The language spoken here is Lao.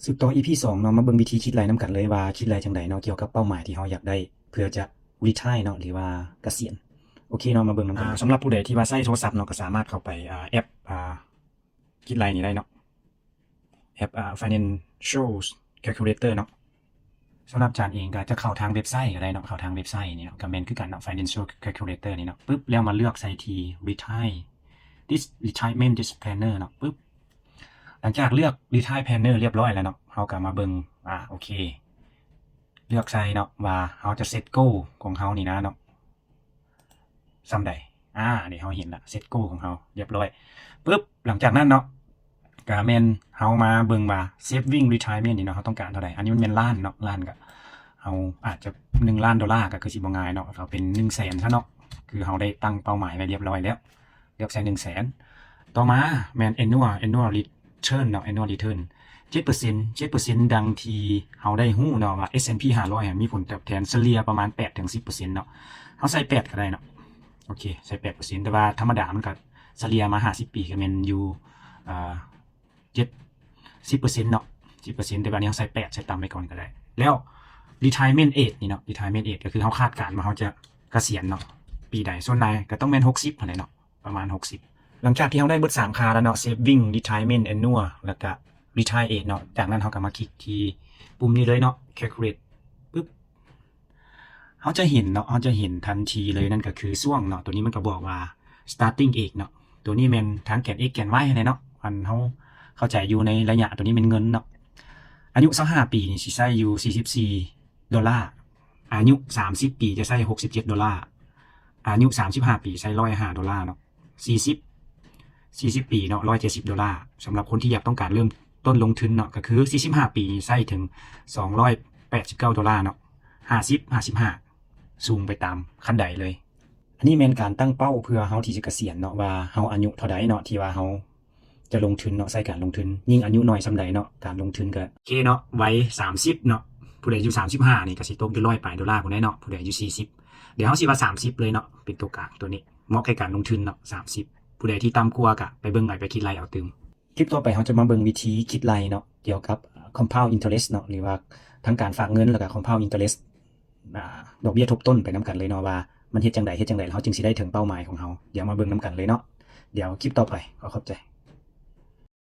ສືບຕໍ່ ອີພີສອງເນາະ ມາເບິ່ງວິທີຄິດໄລ່ນຳກັນເລີຍວ່າຄິດໄລ່ຈັ່ງໃດເນາະ ກ່ຽວກັບເປົ້າໝາຍທີ່ເຮົາຢາກໄດ້ ເພື່ອຈະ retire ເນາະ ຫຼືວ່າກະສຽນ. ໂອເຄເນາະ ມາເບິ່ງນຳກັນ. ອາ ສຳລັບຜູ້ໃດທີ່ວ່າໃຊ້ໂທລະສັບເນາະ ກໍສາມາດເຂົ້າໄປ ອາ ແອັບ ອາ ຄິດໄລ່ນີ້ໄດ້ເນາະ ແອັບ ອາ Financial Calculator ເນາະ. ສຳລັບຈານເອງກໍຈະເຂົ້າທາງເວັບໄຊກໍໄດ້ເນາະ ເຂົ້າທາງເວັບໄຊນີ້ເນາະ ກໍແມ່ນຄືກັນເນາະ Financial Calculator ນີ້ເນາະ. ປຶບ ແລ້ວມາເລືອກໃສ່ທີ່ retire this retirement this planner ເນາະ. ປຶບ ຫຼັງຈາກເລືອກ retire planner ຮຽບຮ້ອຍແລ້ວເນາະ ເຮົາກໍມາເບິ່ງ ອາ ໂອເຄ ເລືອກໃສ່ເນາະ ວ່າເຮົາຈະ set goal ຂອງເຮົານີ້ນະເນາະ ສ່ຳໃດ. ອາ ນີ້ເຮົາເຫັນລະ set goal ຂອງເຮົາຮຽບຮ້ອຍ. ປຶບ ຫຼັງຈາກນັ້ນເນາະ ກະແມ່ນເຮົາມາເບິ່ງວ່າ saving retirement ນີ້ເນາະ ເຮົາຕ້ອງການເທົ່າໃດ. ອັນນີ້ມັນແມ່ນລ້ານເນາະ ລ້ານ ກະເຮົາອາດຈະ ໜຶ່ງລ້ານໂດລາ ກະຄືຊິບໍ່ງ່າຍເນາະ ເອົາເປັນ ໜຶ່ງແສນ ຊະເນາະ. ຄືເຮົາໄດ້ຕັ້ງເປົ້າໝາຍໄວ້ຮຽບຮ້ອຍແລ້ວ ເລືອກໃສ່ ໜຶ່ງແສນ. ຕໍ່ມາແມ່ນ annual annual return ເນາະ annual return ເຈັດເປີເຊັນ ເຈັດປີເຊັນ ດັ່ງທີ່ເຮົາໄດ້ຮູ້ເນາະວ່າ S&P ຫ້າຮ້ອຍ ມີຜົນຕອບແທນສະເລ່ຍປະມານ ແປດເຖິງສິບປີເຊັນ ເນາະ. ເຮົາໃສ່ ແປດ ກໍໄດ້ເນາະ. ໂອເຄ ໃສ່ ແປດປີເຊັນ ແຕ່ວ່າທຳມະດາມັນກໍສະເລ່ຍມາ ຫ້າສິບປີ ກໍແມ່ນຢູ່ ອາ ເຈັດ ສິບປີເຊັນ ເນາະ ສິບປີເຊັນ. ແຕ່ວ່າອັນນີ້ເຮົາໃສ່ ແປດ ໃສ່ຕ່ຳໄວ້ກ່ອນກໍໄດ້. ແລ້ວ retirement age ນີ້ເນາະ retirement age ກໍຄືເຮົາຄາດການວ່າເຮົາຈະກະສຽນເນາະ ປີໃດ. ສ່ວນຫຼາຍກໍຕ້ອງແມ່ນ ຫົກສິບ ຫັ້ນແຫຼະເນາະ ປະມານ ຫົກສິບ. ຫຼັງຈາກທີ່ເຮົາໄດ້ເບິດ ສາມ ຄ່າແລ້ວເນາະ saving retirement annual ແລ້ວກະ retire age ເນາະ ຈາກນັ້ນເຮົາກໍມາຄລິກທີ່ປຸ່ມນີ້ເລີຍເນາະ calculate. ປຶບ ເຮົາຈະເຫັນເນາະ ເຮົາຈະເຫັນທັນທີເລີຍ ນັ້ນກໍຄືຊ່ວງເນາະ. ໂຕນີ້ມັນກໍບອກວ່າ starting age ເນາະ ໂຕນີ້ແມ່ນທາງແກນ x ແກນ y ຫັ້ນແຫຼະເນາະ. ອັນເຮົາເຂົ້າໃຈຢູ່ໃນໄລຍະໂຕນີ້ແມ່ນເງິນເນາະ. ອາຍຸ ຊາວຫ້າ ປີນີ້ຊິໃຊ້ຢູ່ ສີ່ສິບສີ່ ໂດລາ, ອາຍຸ ສາມສິບ ປີຈະໃຊ້ ຫົກສິບເຈັດ ໂດລາ, ອາຍຸ ສາມສິບຫ້າ ປີໃຊ້ ຮ້ອຍຫ້າ ໂດລາເນາະ. ສີ່ສິບ ສີ່ສິບ ປີເນາະ ຮ້ອຍເຈັດສິບ ໂດລາ. ສຳລັບຄົນທີ່ຢາກຕ້ອງການເລີ່ມຕົ້ນລົງທຶນເນາະ ກໍຄື ສີ່ສິບຫ້າ ປີໃຊ້ເຖິງ ສອງຮ້ອຍແປດສິບເກົ້າ ໂດລາເນາະ. ຫ້າສິບ ຫ້າສິບຫ້າ ສູງໄປຕາມຂັ້ນໄດເລີຍ. ອັນນີ້ແມ່ນການຕັ້ງເປົ້າເພື່ອເຮົາທີ່ຈະກະສຽນເນາະ ວ່າເຮົາອາຍຸເທົ່າໃດເນາະ ທີ່ວ່າເຮົາຈະລົງທຶນເນາະ ໃຊ້ການລົງທຶນ. ຍິ່ງອາຍຸນ້ອຍສ່ຳໃດເນາະ ການລົງທຶນກໍ ໂອເຄເນາະ ໄວ ສາມສິບ ເນາະ ຜູ້ໃດຢູ່ ສາມສິບຫ້າ ນີ້ກໍຊິຕົກຢູ່ ຮ້ອຍປາຍ ໂດລາພຸ້ນແຫຼະເນາະ ຜູ້ໃດຢູ່ ສີ່ສິບ. ດຽວເຮົາຊິວ່າ ສາມສິບ ເລີຍເນາະ ເປັນຕົວກາງ. ໂຕນີ້ເໝາະແກ່ການລົງທຶນເນາະ ສາມສິບ. ผู้ใดที่ต่ำกว่าก็ไปเบิ่ง ไปคิดไล่เอาตึง. ຄລິບຕໍ່ໄປເฮາຈະມາເບິ່ງວິທີຄິດໄລ່ເນາະ ກ່ຽວກັບ compound interest ເນາະ ຫຼືວ່າທັງການຝາກເງິນ ແລ້ວກໍ compound interest ອາ ດອກເບ້ຍທົບຕົ້ນໄປນຳກັນເລີຍເນາະ ວ່າມັນເຮັດຈັ່ງໃດ ເຮັດຈັ່ງໃດເຮົາຈຶ່ງຊິໄດ້ເຖິງເປົ້າໝາຍຂອງເຮົາ. ດຽວມາເບິ່ງນຳກັນເລີຍເນາະ. ດຽວຄລິບຕໍ່ໄປ ຂໍຂອບໃຈ.